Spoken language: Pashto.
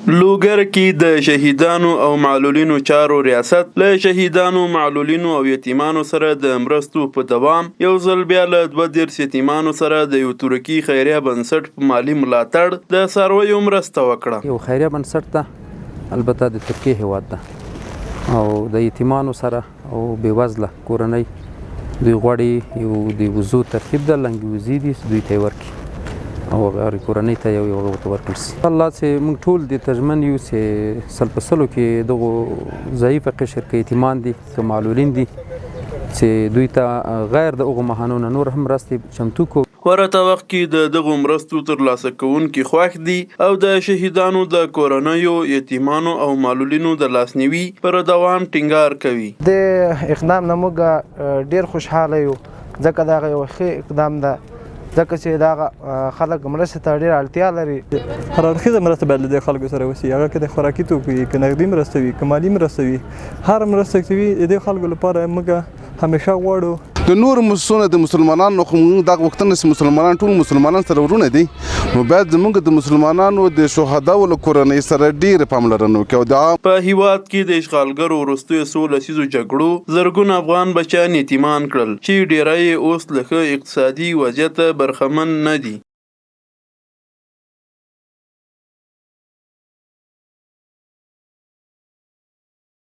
لوګر کې د شهیدانو او معلولینو چارو ریاست له شهیدانو، معلولینو او یتیمانو سره د مرستو په دوام یو ځل بیا له 32 یتیمانو سره د یو ترکي خیریه بنسټ په مالي ملاتړ د څارویو مرسته وکړه. یو خیریه بنسټ ده، البته د ترکیې هیواد ده او د یتیمانو سره او بېوزله کورنۍ دوی غواړي یو د وزو ترتیب ده، لنګې وزې دي، دوی ته یې ورکړي او هغې کورنۍ ته یو یو ورته ورکړل شي. الله چې موږ ټول دې ته ژمن یو چې سل په سلو کې دغو ضعیفه قشر که یتیمان دي که معلولین دي چې دوی ته غیر د هغو مهانو نه نور هم مرستې چمتو کړو. ورته وخت کې د دغو مرستو ترلاسه کوونکي خوښ دي او د شهیدانو د کورنیو، یتیمانو او معلولینو د لاسنیوي پر دوام ټینګار کوي. دې اقدام نه موږ ډیر خوشحاله یو، ځکه دا یو ښه اقدام ده، ځکه چې دا خلک مرستې ته ډېره اړتیا لري. هر اړخیزه مرسته باید له دې خلکو سره وشي، هغه که د خوراکي توکو وي، که نغدي مرسته وي، که مالي مرسته وي، هر مرسته چې وي د دې خلکو لپاره موږ همیشه غواړو. د نورو موسسو د مسلمانانو خو موږ دا غوښتنه چې مسلمانان ټول مسلمانان سره ورونه دي، نو باید زموږ د مسلمانانو د شهداو له کورنۍ سره ډېره پاملرنه وکړي او د په هیواد کې د اشغالګرو وروستیو څو لسیزو جګړو زرګونه افغان بچیان یتیمان کړل چې ډېری یې اوس له ښه اقتصادي وضعیته برخمن نه دي.